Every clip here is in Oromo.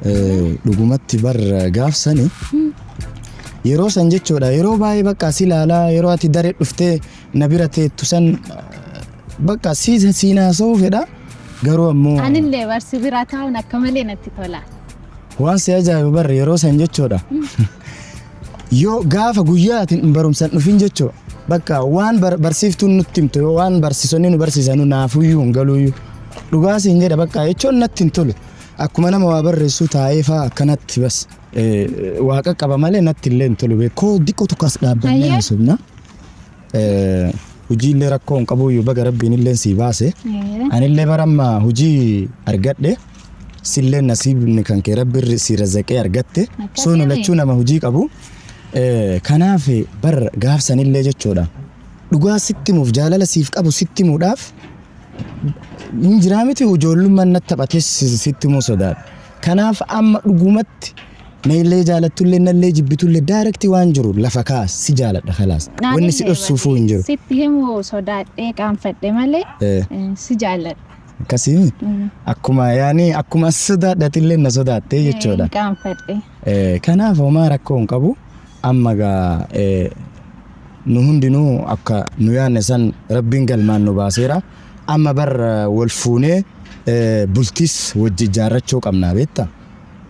Dhugumatti bar gaafsani yeroo san jechuudha yeroo baay'ee bakka si ilaalaa yeroo ati daree dhuftee na bira teettu san bakka si naasa'uu fedha garuu ammoo Anillee bar si bira taa'uun akka malee natti tola. Waan si ajaa'ibu bar yeroo san jechuudha. Yoo gaafa guyyaa ati barumsaan dhufin jechuudha. Bakka waan barsiiftuun nutti himtu yoo waan barsiisonni nu barsiisanu naafuyyuu hin galuuyyuu. Dhugaa siin jedha bakka jechuun natti hin tolu. Akkuma nama waa barreessuu taa'ee fa'aa akkanatti bas waa qaqqaba malee natti illee hin tolu beekoo diqqoo tokko as dhaabbannee haasofna. Hojii illee rakkoo hin qabuyyuu baga rabbiin illee sii baase. Anillee baramma hojii argadhe sillee nasiibni kan kee rabbi si razaqee argatte. Soo nu lachuu nama hojii qabu. Kanaaf bar gaafsanillee jechuudha. Dhugaa sitti himuuf jaalala siif qabu sitti himuudhaaf hin jiraa miti ijoollummaan natti taphatee sitti himuu sodaadha. Kanaaf amma dhugumatti na illee jaalattullee nallee jibbitullee direct waan jiru lafa kaas si jaaladha khalaas. Wanni si dhoksuufuu hin jiru. Sitti himuu sodaadhee qaanfadhe malee si jaaladha. Akkasii akkuma yaani akkuma sodaadhatillee na sodaattee jechuudha. Qaanfadhe. Kanaaf homaa rakkoo hin qabu. Amma gaa nu hundinuu akka nu yaadne san rabbiin galmaan nu baaseera. Amma bar wal fuunee bultis wajji ijaarrachuu qabnaa beektaa.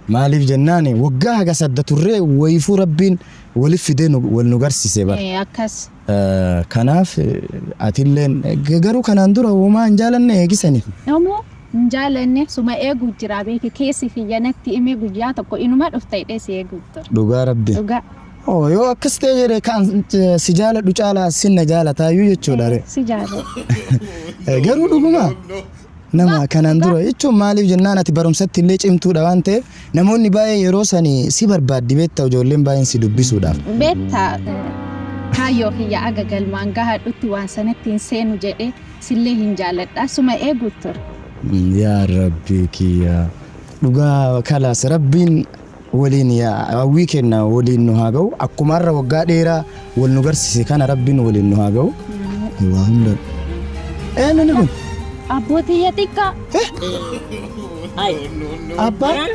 Maaliif jennaan waggaa haga sadda turree wayifuu rabbiin waliif fidee wal nu garsiise bar. Akkas. Kanaaf atilleen garuu kanaan dura homaa hin jaalanne eegisani. Namoo hin jaalanne suma eeguu jira beeki keessi kiyya natti himee guyyaa tokko inuma dhufta hidhee si eeguu ture. Dhugaa rabbi. Dhugaa. Oh yoo akkas ta'e jedhe kan si jaaladhu caalaa sin na jaalataayyuu jechuudha. Si jaaladha. Garuu dhuguma nama kanaan dura jechuun maaliif jennaan ati barumsatti illee cimtuudha waan ta'eef namoonni baay'ee yeroo sanii si barbaaddi beektaa ijoolleen baay'een si dubbisuudhaaf. Beektaa kaayyoo kiyya aga galmaan gahadhutti waan sanatti hin seenu jedhee sillee hin jaaladha suma eeguu ture. Yaa rabbi kiyya dhugaa kalaas rabbiin waliin hawwii kenna waliin nu haa ga'u akkuma har'a waggaa dheeraa wal nu garsiise kana rabbiin waliin nu haa ga'u. Waa hunda. Eenyu kun? Abbootii xiqqaa. Abbaa.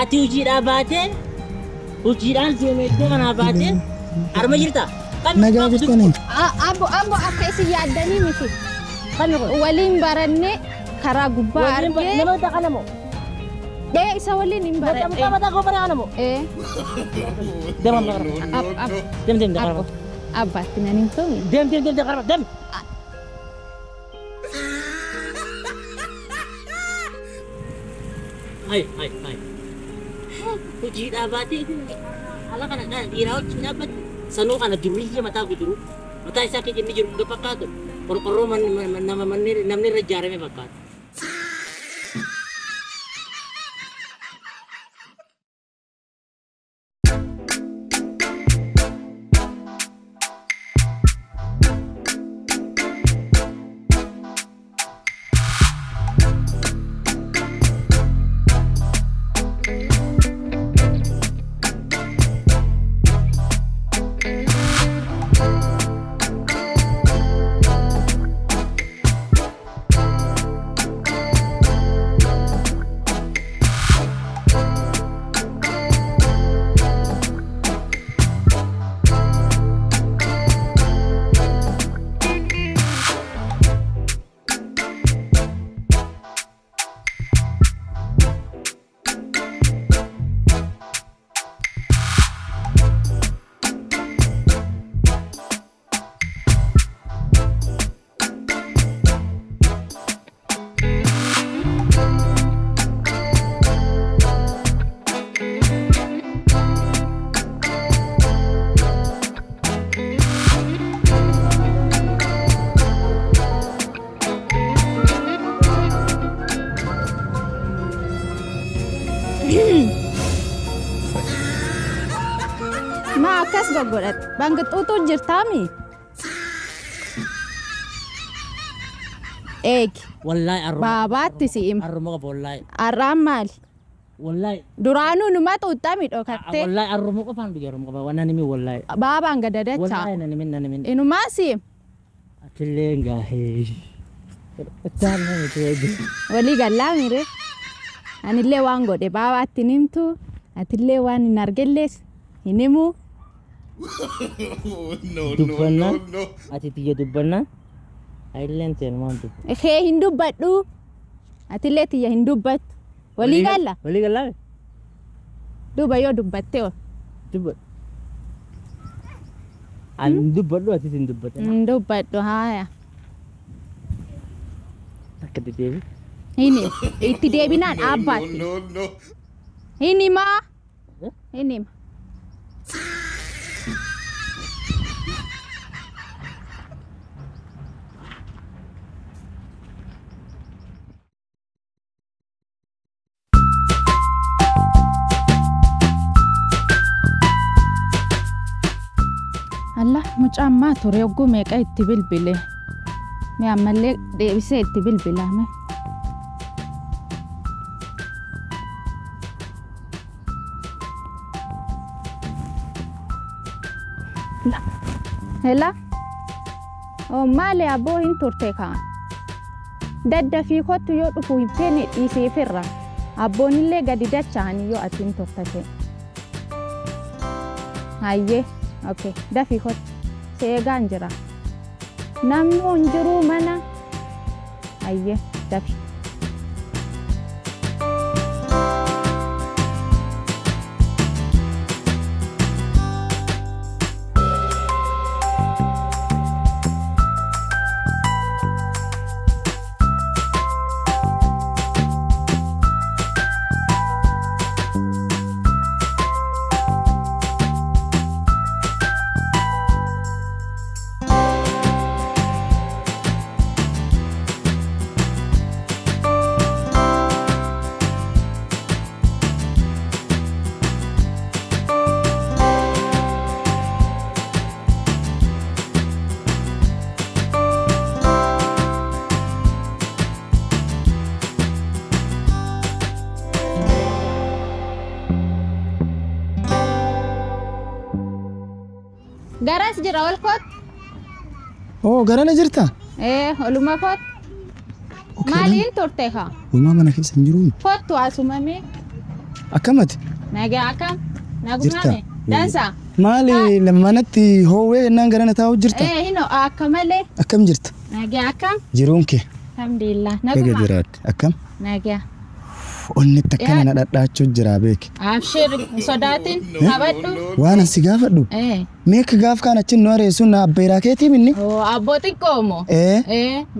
Ati hojiidhaa baatee hojiidhaan deemee kanaa baatee harma jirta. Nagaa jirtanii. Abbo abbo akka isin yaaddanii miti. Waliin barannee karaa gubbaa argee. Nama kana moo? Isa waliin hin baradhe. Mataa koo bara kana moo? Deem amma gara. Deem deem gara. Abbaatti nan hin tumi. Deem deem deem gara deem. Hai hai hai. Hojiidhaa baatee ala kana dhiiraa wajjin dhaabbate sanuu kana durriyyee mataa guduruu mataa isaa keessa inni jiru fakkaatu qorqorroo namni irra ijaarame fakkaata. Ma akkas goggodhatte banqixuutu jirtaami? Eegi. Wallaahi arruma. Baabaatti si hima. Arruma qofa wallaahi. Arraan maali? Wallaahi. Duraanuu numa xuuxxami dhokattee. Wallaahi arruma qofaan dhuge arruma qofa waan nani wallaahi. Baabaan gadadachaa. Wallaahi nani min nani min. Inumaa si hima. Atillee gaahee. Itti Walii gallaa miiree. Anillee waan godhe baabaatti hin himtu. Atillee waan hin argellees hin himu. Dubbannaan ati tiyya dubbannaan ayilleen teenumaan dubba. Kee hin dubbadhu. Atillee tiyya hin dubbattu. Walii galla? Walii gallaa? Duuba yoo dubbatte hoo? Dubbadhu. Ani hin dubbadhu atis hin dubbatin. Hin dubbadhu haaya. Akka itti deebi. Hin itti deebinaan dhaabbaatti. Hin himaa. Hin hima. Allah mucaan maa ture hogguu meeqa itti bilbile. Mee ammallee deebisee itti bilbilame. Hela. Oh maali abboo hin turte kaa. Daddafii kottu yoo dhufu hin feene dhiiseefirra. Abboonillee gadi dacha'anii yoo ati hin turtate. Hayyee. Okay, dafii kottu. Si eegaan jira. Namni hin jiruu mana. Hayyee, dafi. Garas jira ol kottu. Oo garana jirta? Oluma kottu. Maaliin turte kaa? Uumaa mana keessa hin jiru. Kottu asumame. Akkamati? Nagaa akkam? Nagumame. Dansa. Maali manatti hoowwee jennaan garana taa'u jirta? Hino akka malee. Akkam jirta? Nagaa akkam? Jiruun kee? Alhamdulillah. Naga Naguma. jiraadhe. Akkam? Nagaa. Onni akkana na dhadhaachuu jira beeki. Abshir hin sodaatin taphadhu. Waan asi gaafadhu. Meeka gaaf kaan achi nu areessuun na abbeeraa keetii minni? Oo abboo xiqqoomo.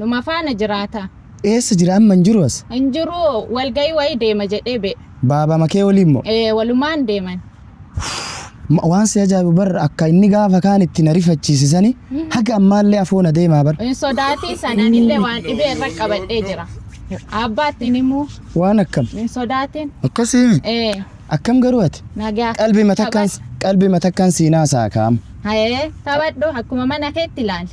Numa faana jiraata. Eessa jira amma hin jiru as? Hin jiru walgayii wayii deema jedhee be. Baabaa makee waliin moo? Walumaan deeman. Waan si ajaa'ibu bar akka inni gaafa kaan itti na rifachiisisanii haga ammaallee afoona deemaa bar. Hin sodaatin sananillee waan dhibee irra qabadhee jira. Abbaatti hin himuu. Waan akkam? Hin sodaatin. Akkasii? Akkam garuu ati? Nagaa. Qalbii matakkaan siinaa isaa kaa'ama. Taphadhu akkuma mana keetti ilaali.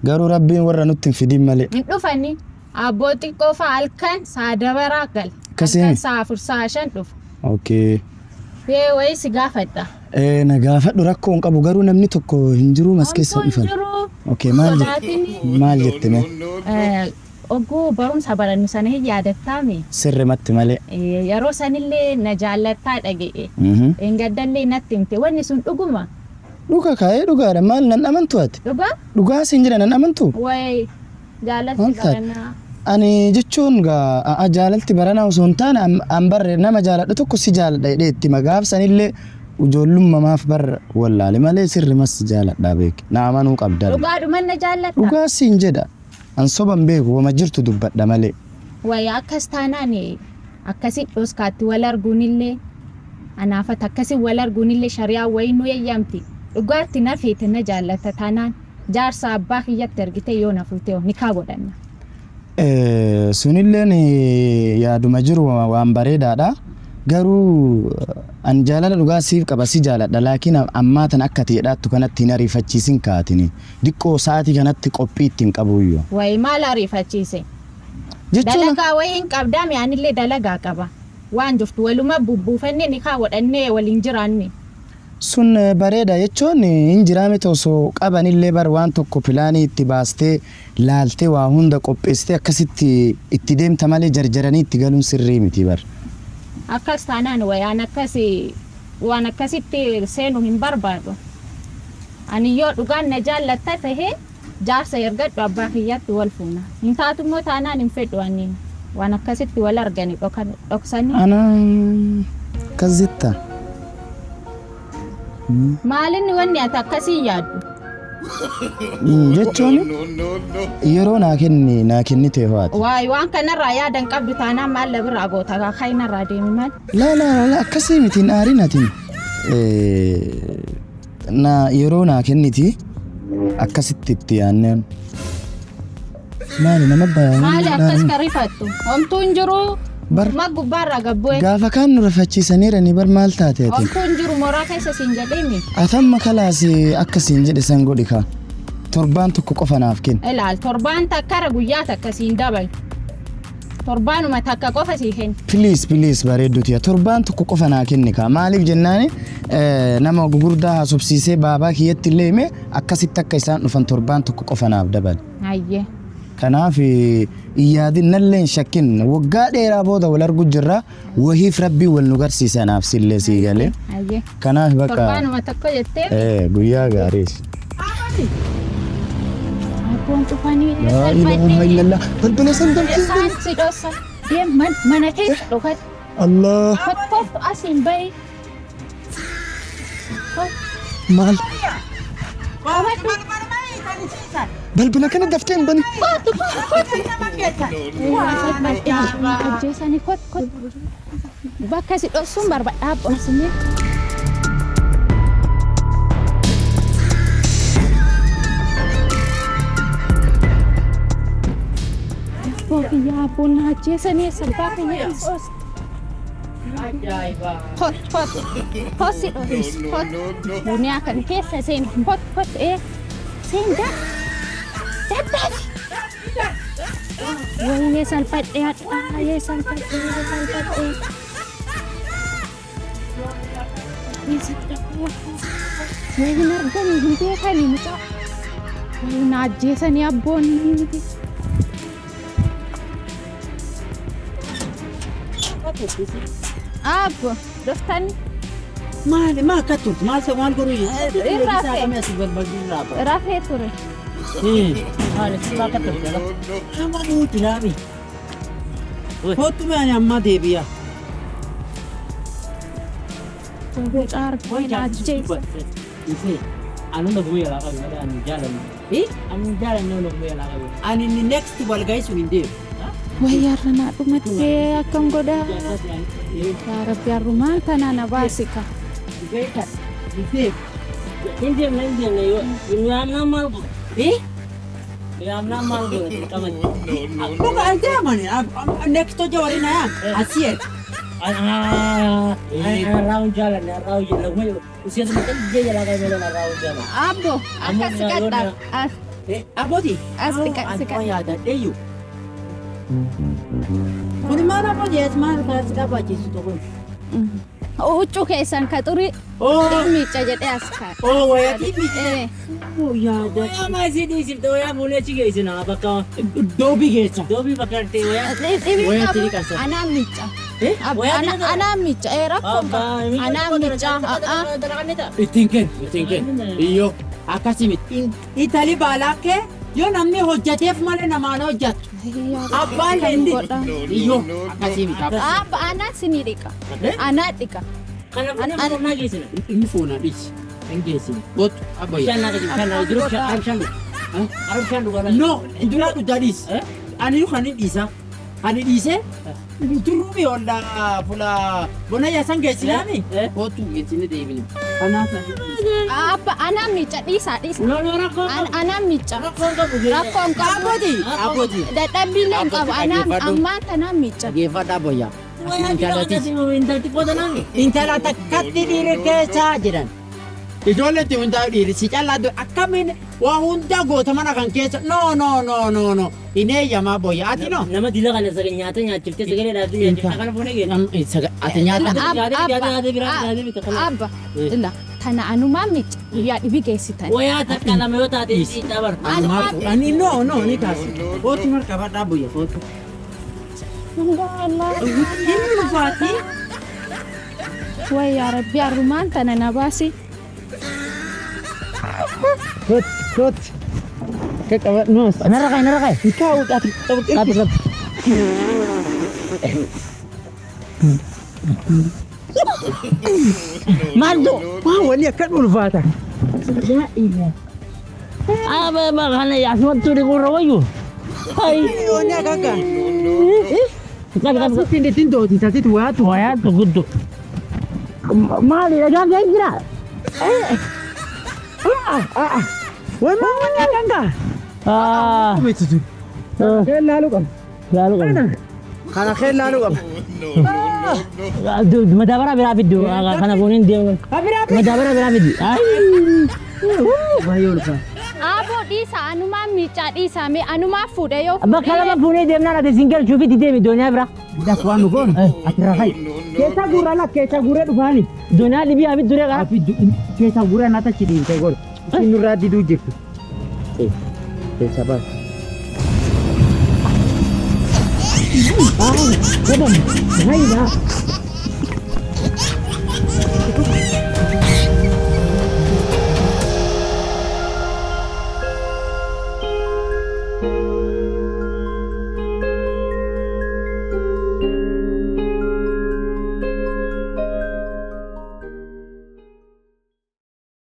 Garuu rabbiin warra nutti hin fidin malee. Hin dhufani. Abboo xiqqoo fa'a halkan sa'a dabaraa gal. Akkasii? Halkan sa'a 4 sa'a 5 dhufa. Okay. Wayii si gaafadha. Na gaafadhu rakkoo hin qabu garuu namni tokko hin jiru mas keessa Homtuu hin dhufan. jiru. Okay maal Sodaatini. Maal jette mee? Ogguu barumsa barannu sana hin yaadattaami. Sirrimatti malee. Yeroo sanillee na jaallattaa dhaga'e. Engaddallee natti himte wanni sun dhuguma. Dhuga kaa'ee dhugaadha maal nan amantu ati? Dhugaa? Dhugaa siin jira nan amantu? Wayi jaalatti baranaa. Ani jechuun gaa jaalalti baranaa osoo hin taane an barre nama jaaladhu tokko si jaaladha jedhee itti magaaf sanillee ijoollummaa maaf barra wallaale malee sirrimas jaaladha beek. Na amanuu qabda. Dhugaadhuma na jaallatta? Dhugaa siin jedha. An soban beeku wama jirtu dubbadha malee. Wayi akkas taanaan akkasi dhoskaatti wal arguunillee anaafata akkasi wal arguunillee shari'aa wayii nu eeyyamti. Dhugaatti na feete na jaallata taanaan jaarsa abbaa kiyyatti argite yoo na fuute ni kaa godhanna. Sunilleen yaaduma jiru waan bareedaadha. Garuu an jaalala dhugaa siif qaba si jaaladha laakiin ammaa tan akka ta'edhaattu kanatti hin ariifachiisin kaatini. Diqqoo sa'aatii kanatti qophii ittiin qabuyyoo. Wayi maal ariifachiise? Dalagaa wayii hin qabdaame anillee dalagaa qaba. Waan jirtu waluma bubbuufannee ni kaa godhannee waliin jiraanne. Sun bareeda jechuun hin jiraame osoo qabanillee bar waan tokko pilaanii itti baastee laaltee waa hunda qopheessitee akkasitti itti deemta malee jarjaranii itti galuun sirrii miti bar. Akkas taanaan wayaan akkas waan akkasitti seenuu hin barbaadu. Ani yoo dhugaan na jaallatta tahe jaarsa ergadhu abbaa kiyyaatti wal fuuna. Hin taatu immoo taanaan hin fedhu ani waan akkasitti wal argani dhoksanii. Ana akkas jetta. Maalinni wanni ati akkasii yaaddu? Jechuun yeroo naa kenni naa kennite ho'aati. Waay waan kanarraa yaadan qabdu taanaan maal la biraa goota kaayinarraa deemi maal? Laa laa laa akkasii miti hin aarin ati. Na yeroo naa kenniti akkasitti itti yaanneen. Maali nama bayaa? Maali akkas ka rifattu? Homtuu hin jiru. Ma gubbaarraa gabbu'e. Gaafa kaan nu rifachiisaniirani bar maal taate ati? Homtuu hin jiru mooraa keessa siin jedheemi. Atamma kalaas akka siin jedhe san godhi kaa. Torbaan tokko qofa naaf kenni. Ilaal torbaan takkara guyyaa takka siin dabalu. Torbaanuma takka qofa sii kenni. Please please bareedduti torbaan tokko qofa naa kenni kaa. Maaliif jennaani nama gugurdaa haasofsiisee baabaa kiyyatti illee hime akkasitti akka isaan dhufan torbaan tokko qofa naaf dabali. Hayyee. Kanaaf yaadin nallee hin shakkin waggaa dheeraa booda wal argu jirra wahiif rabbii wal nu garsiisa naaf sillee sii galee. Kanaaf bakka. Torbaanuma tokko jettee. Guyyaa gaarii. Abboon cufanii. Laa ilaaha illallah. Balbala san galchee. Isaan si dhoossa. Deem mana keessa dhokate. Allah. Kottu asiin bahi. Maal? Balbala kana daftee hin bani. Ajjeesanii kottu. Bakka si dhoksuun barbaada abboon sinee. Kiyya abboon na ajjeesanii sabbaa kiyya dhoosa. Kot kot kot si dhoosi kot duniyaa kan keessa seen kot kot seen dadhaafi. Wayyee salphadhee hadhaa salphadhee salphadhee. Wayyee arganii hin beekanii mucaa. Wayyee na ajjeesanii abboonni. Abbo, dhuftani. Maali maa akka turte maal maal godhu Rafee. Rafee ture. Maali maa akka turte nama nuti laami. Kottu mee ani amma deebi'a. Mucaa ajjeesa. Anu naguma yaalaa qabu malee ani jaalannu. Ani jaalannu naguma yaalaa qabu. Ani inni next wal ga'isu hin deemu. Wayyaarra naa dhumattee akkam godhaa? Yaa Rabbi har'umaan tana na baasika. Hin deemna hin deemna yoo yaamnaan maal godhu? Yaamnaan maal godhu qabani? Dhuga an deemani next hojii warri na yaam asii erga. Raawun jaalanne raawun jaalanne usiatu maqaan ijjee jalaa qabee lola raawun jaalanne. Abbo akkas siqadhaa. Abbooti. As siqa. An yaadadheeyyu. Kun maal abbooti as maal kaas qabaachisu tokko. Huccuu keessan ka xurii miicca jedhee as kaa'e. Oo wayatii miicca. Yaada. Wayaa maasii dhiisifte wayaa fuulee achi geessina bakka. Doobii geessa. Doobii bakka ta'e wayaa. Wayaa qabu. Anaan miicca. Anaan miicca rakkoo qabu. Anaan miicca. Ittiin kennu ittiin kennu. Iyyoo akkasii miti. Itali baalakkee yoo namni hojjateef malee namaan hojjatu. Abbaan leendi. Iyyoo akkasii miti. Abba anaan sinii dhiqa. Anaan dhiqa. Kanaaf nama geessina. Inni fuuna dhiisi. Hin geessine. Kottu abbayya. Bishaan naa bishaan naa jiru bishaan bishaan bishaan dhugaa. No dura dhugaa dhiisi. Ani kan hin dhiisa. Ani dhiisee turruumi olla fuula bona yaasan geessinaami. Kottu geessine deebine. Kanaaf. Abba anaan miicca dhiisaa dhiisa. Anaan miicca. Rakkoon qabu. Rakkoon qabu. Abbooti. Abbooti. Dadhabbiilee hin qabu. Anaan ammaan tanaan miicca. Geeffadhaa boyyaa. Intala takkatti dhiirri keessaa jedhan. Ijoolleetti hundaa dhiirri si callaa akkamiin waa hunda goota mana kan keessa no no no no no hin eeyyamaa boyyaa ati no. Nama dila kana sagal nyaata nyaachiftee sagalee dhaabdee nyaachiftee kana fuunee geessa. Ati nyaata. Abba ila tana anumaan miicca guyyaa dhibi geessitan. Wayaa takka lama yoo taate si dabar. Ani no no ni kaasi. Kootu marqabadhaa boyyaa kootu. Allah. Inni ulfaati. Way yaa Rabbi arrumaan tana na baasi. Kot kot. Akka qabadhu. Narra ka'i narra ka'i. Kaa'u ati qabu qabu. Maaltu? Waan wanni akka ulfaata. Kana asumatti gurra wayyu. Hai. Wanni akka akka. Qabi qabi. Asitti ittiin dooti tasitti waatu. Wayaatu guddu. Maali dhagaan ga'ee jira? Way maa wanni akka akka. Kee laaluu qabna. Laaluu qabna. Kana kee laaluu qabna. Madaabara biraa fiddu. Kana fuuneen deemu. Madaabara biraa fiddi. Baay'ee ulfaata. Aaboo dhiisa anumaan miicaa dhiisa mee anumaa fuudhe yoo Bakka lama fuunee deemnaan ati siin galchuu fi deemi dooniyaa bira. Dak waan nu goonu ati rakai. Keessa guurra la keessa guurra dhufaani. Dooniyaa dhibii abiddu duree qara. Keessa guurra naata achi dhiibtee godhu. Isin nurraa diduu jirtu. Keessa baas. Hayda.